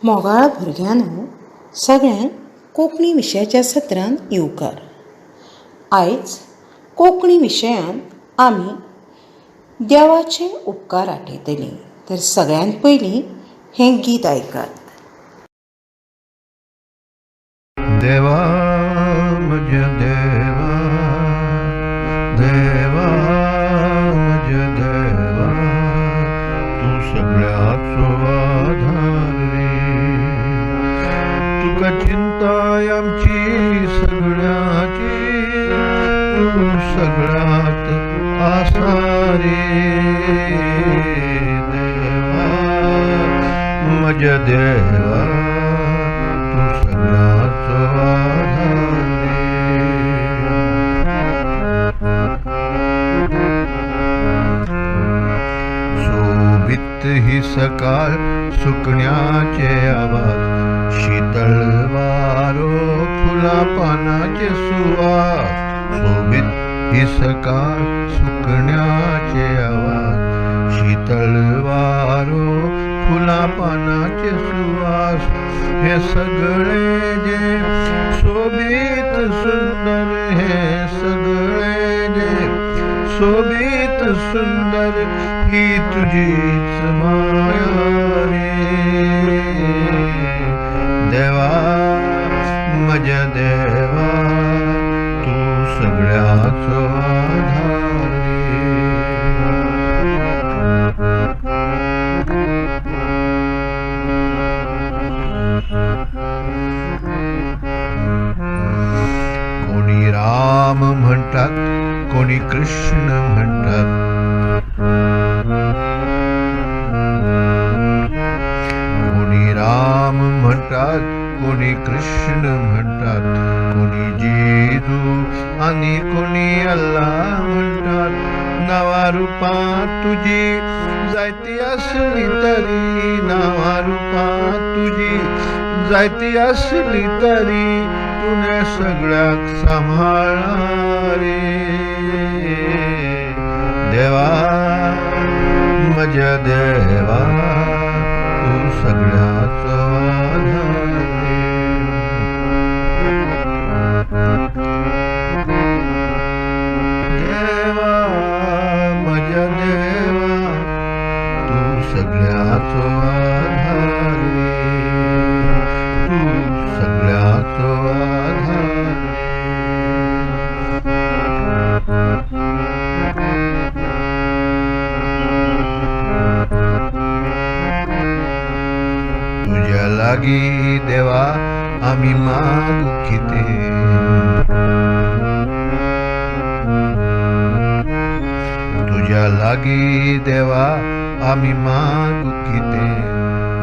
मोगाळ भुरग्यांनो, सगळ्यांक कोंकणी विशयाच्या सत्रांत येवकार. आयज कोंकणी विशयांत आमी देवाचे उपकार आठयतलीं. तर सगळ्यांत पयलीं हें गीत आयकात. देवा म्हज्या देवा, देवा म्हज्या देवा, तूं सगळ्याचो आधार रे. तुका चिंताय आमची सगळ्याची, तूं सगळ्यांत आसा रे. देवा म्हज्या देवा, तूं सगळ्याचो आधार रे. सोबीत ही सकाळ, सुकण्याचे आवाज, शीतळ वारो, फुलां पानाचे सुवास. सोबीत ही सकाळ, सुकण्याचे आवाज, शीतळ वारो, फुलां पानाचे सुवास. हे सगळे जे सोबीत सुंदर, हे सगळे जे सोबीत सुंदर, ही तुझीच माया रे. देवा म्हज्या देवा, तूं सगळ्याचो आधार रे. कोणी राम म्हणटात, कोणी कृष्ण म्हणटात, कोणी राम म्हणटात, कोणी कृष्ण म्हणटात, कोणी जेजू आनी कोणी अल्ला म्हणटात. नांवां रुपां तुजी जायती आसली तरी, नांवां रुपां तुजी जायती आसली तरी, तुवें सगळ्याक सांबाळ्ळा रे. देवा म्हज्या देवा, तूं सगळ्याचो आधार रे. देवा म्हज्या देवा, तूं सगळ्याचो आधार रे, तूं सगळ्याचो आधार रे. तुज्या लागीं देवा आमी मागू कितें, तुज्या लागीं देवा आमी मागू कितें.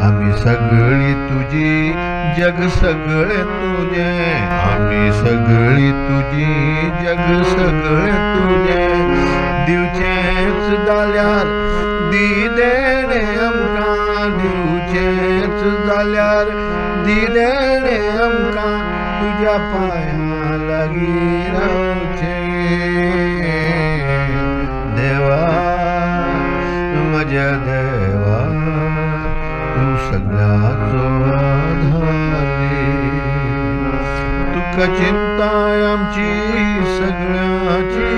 आमी सगळी तुजी, जग सगळें तुजें, आमी सगळी तुजी, जग सगळें तुजें. दिवचेंच जाल्यार दी देणें आमकां, दिवचेंच जाल्यार दी देणें आमकां, तुज्या पांयां लागीं रावचें. देवा म्हज्या देवा, तूं सगळ्याचो आधार रे. तुका चिंताय आमची सगळ्याची,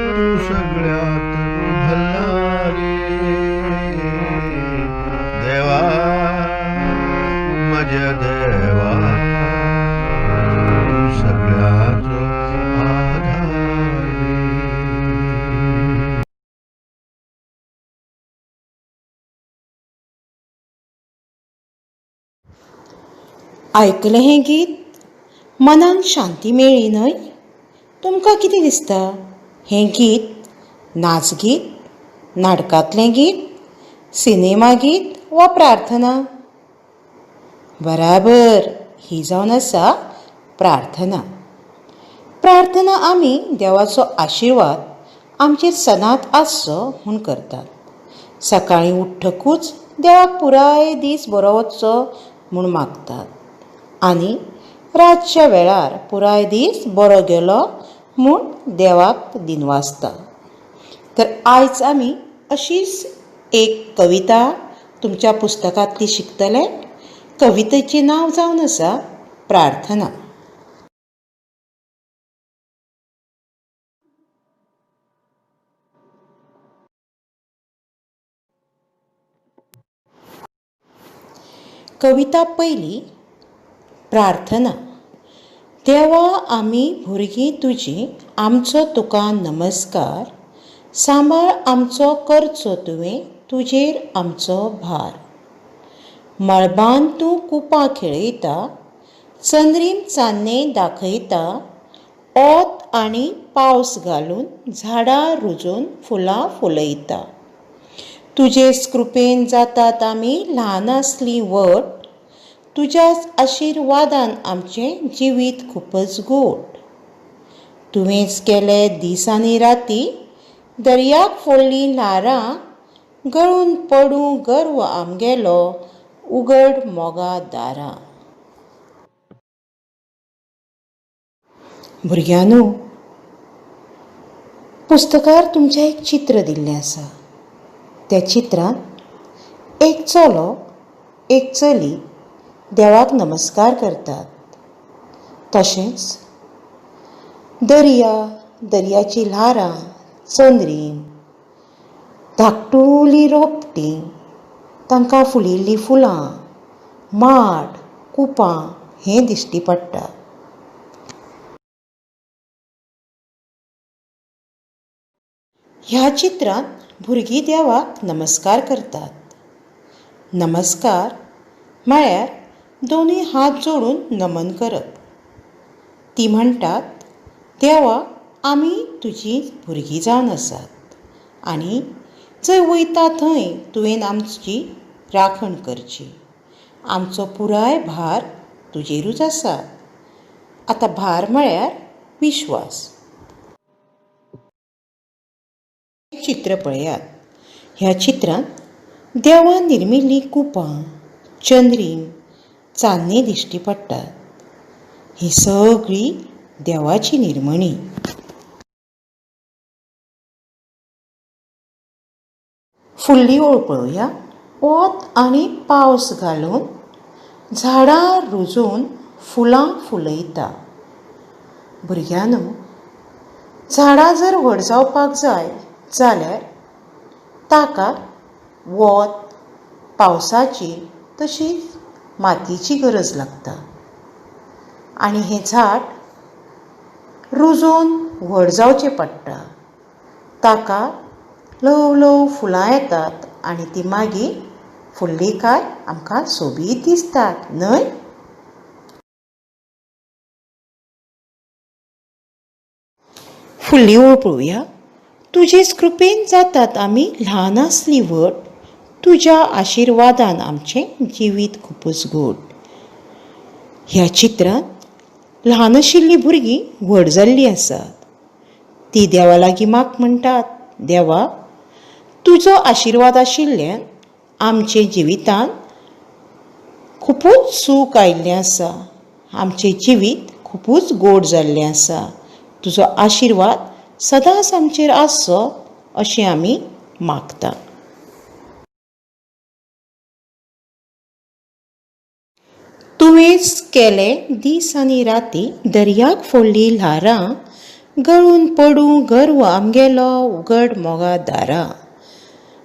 तूं सगळ्यांत भल्ला रे. देवा म्हज्या देवा, तूं सगळ्याचो आधार रे. आयकलें हें गीत? मनाक शांती मेळ्ळी न्हय? तुमकां कितें दिसता? हें गीत नाचगीत, नाटकांतलें गीत, सिनेमा गीत वा प्रार्थना? बराबर, ही जावन आसा प्रार्थना. प्रार्थना आमी देवाचो आशिर्वाद आमचेर सदांच आसचो म्हूण करतात. सकाळीं उठ्ठकूच देवाक पुराय दीस बरो वचचो म्हूण मागतात आनी रातच्या वेळार पुराय दीस बरो गेलो म्हूण देवाक दिनवासता. तर आयज आमी अशीच एक कविता तुमच्या पुस्तकांतली शिकतले. कवितेचें नांव जावन आसा प्रार्थना. कविता पयली, प्रार्थना. देवा आमी भुरगीं तुजीं, आमचो तुका नमस्कार. सांबाळ आमचो करचो तुवें, तुजेर आमचो भार. मळबान तूं कुपां खेळयता, चंद्रीम चान्नें दाखयता, ओत आनी पावस घालून झाडां रुजोवन फुलां फुलयता. तुजेच कृपेन जातात आमी ल्हान आसलीं व्हड, तुज्याच आशिर्वादान आमचें जिवीत खुबच गोड. तुवेंच केले दीस आनी राती, दर्याक फोडलीं ल्हारां, गळून पडूं गर्व आमगेलो, उगड मोगा दारां. भुरग्यांनो, पुस्तकार तुमचें एक चित्र दिल्लें आसा. त्या चित्रांत एक चलो एक चली देवाक नमस्कार करतात. तशेंच दर्या, दर्याचीं ल्हारां, चंद्रीम, धाकटुलीं रोपटीं, तांकां फुलिल्लीं फुलां, माड, कुपां हें दिश्टी पडटा. ह्या चित्रांत भुरगीं देवाक नमस्कार करतात. नमस्कार म्हळ्यार दोनूय हात जोडून नमन करप. ती म्हणटात, देवा आमी तुजीं भुरगीं जावन आसात आनी जंय वयता थंय तुवें आमची राखण करची. आमचो पुराय भार तुजेरूच आसा. आतां भार म्हळ्यार विश्वास. चित्र पळयात. ह्या चित्रांत देवान निर्मिल्लीं कुपां, चंद्रीम, चान्नें दिश्टी पडटात. ही सगळी देवाची निर्मणी. फुडली ओळ पळोवया. वत आनी पावस घालून झाडां रुजोवन फुलां फुलयता. भुरग्यांनो, झाडां जर व्हड जावपाक जाय जाल्यार ताका वत, पावसाची तशीच मातयेची गरज लागता आनी हें झाड रुजोवन व्हड जावचें पडटा. ताका ल्हव ल्हव फुलां येतात आनी ती मागीर फुल्ली काय आमकां सोबीत दिसतात न्हय? फुडली ओळ पळोवया. तुजेच कृपेन जातात आमी ल्हान आसलीं व्हड, तुज्या आशिर्वादान आमचें जिवीत खुबूच गोड. ह्या चित्रांत ल्हान आशिल्लीं भुरगीं व्हड जाल्लीं आसात. तीं देवा लागीं माग म्हणटात, देवा तुजो आशिर्वाद आशिल्ल्यान आमचे जिवितांत खुबूच सूख आयिल्लें आसा. आमचें जिवीत खुबूच गोड जाल्लें आसा. तुजो आशिर्वाद सदांच आमचेर आसचो अशें आमी मागता. तुवेंच केले दीस आनी राती, दर्याक फोडलीं ल्हारां, गळून पडूं गर्व आमगेलो, उगड मोगा दारां.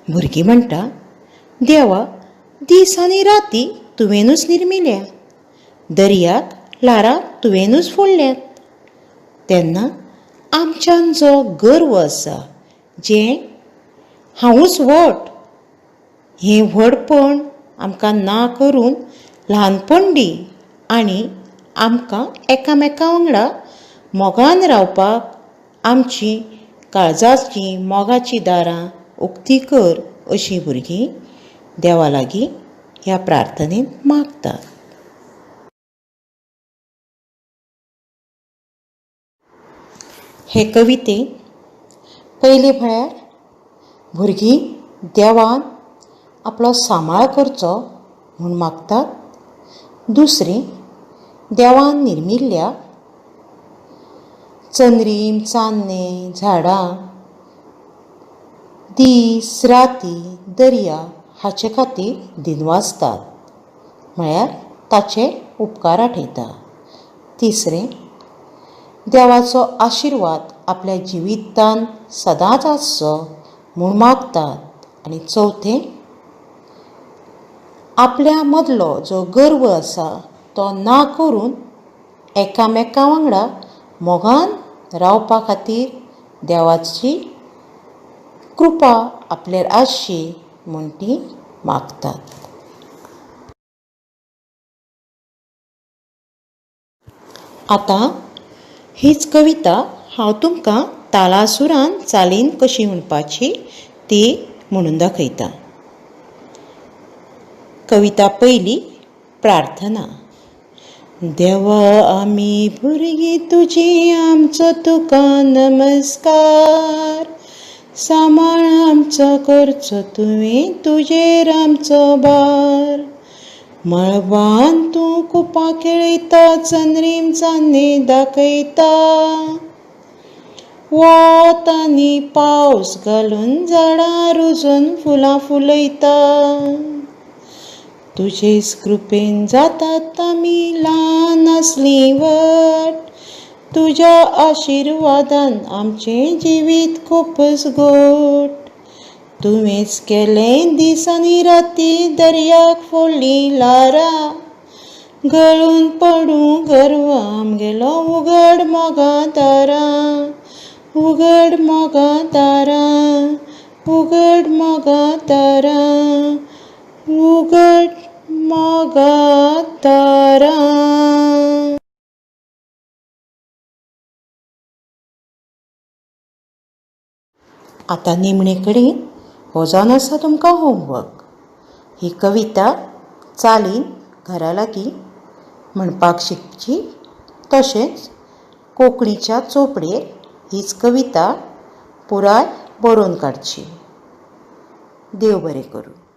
भुरगीं म्हणटा, देवा दीस आनी राती तुवेंनूच निर्मिल्या, दर्याक ल्हारां तुवेंनूच फोडल्यात. तेन्ना आमच्यान जो गर्व आसा, जें हांवूच व्हड, हें व्हडपण आमकां ना करून ल्हानपण दी आनी आमकां एकामेका वांगडा मोगान रावपाक आमची काळजाचीं मोगाचीं दारां उक्तीं कर अशीं भुरगीं देवा लागीं ह्या प्रार्थनेंत मागतात. हे कवितेंत पयलें म्हळ्यार भुरगीं देवान आपलो सांबाळ करचो म्हूण मागतात. दुसरें, देवान निर्मिल्ल्या चंद्रीम, चान्नें, झाडां, दीस, राती, दर्या हाचे खातीर दिनवासतात. म्हळ्यार ताचे उपकार आठयता. तिसरें, देवाचो आशिर्वाद आपल्या जिवितांत सदांच आसचो म्हूण मागतात. आनी चवथें, आपल्या मदलो जो गर्व आसा तो ना करून एकामेका वांगडा मोगान रावपा खातीर देवाची कृपा आपल्यार आसची म्हूण तीं मागतात. आतां हीच कविता हांव तुमकां तालासुरान चालीन कशी म्हणपाची ती म्हणून दाखयतां. कविता पयली, प्रार्थना. देवा आमी भुरगीं तुजीं, आमचो तुका नमस्कार. सांबाळ आमचो करचो तुवें, तुजेर आमचो भार. मळबान तूं कुपां खेळयता, चंद्रीम चान्नें दाखयता. वत आनी पावस घालून झाडां रुजोवन फुलां फुलयता. तुजेच कृपेन जातात आमी ल्हान आसलीं व्हड. तुज्या आशिर्वादान आमचें जिवीत खूबच गोड. तुवेंच केलें दीस आनी राती, दर्याक फोडलीं ल्हारां. गळून पडूं गर्व आमगेलो, उगड मोगा दारां, उगड मोगा दारां, उगड मोगा दारां, उगड मोगा दारां. आतां निमणे कडेन हो जावन आसा तुमकां होमवर्क. ही कविता चालीन घरा लागीं म्हणपाक शिकची, तशेंच कोंकणीच्या चोपडेर हीच कविता पुराय बरोवन काडची. देव बरें करूं.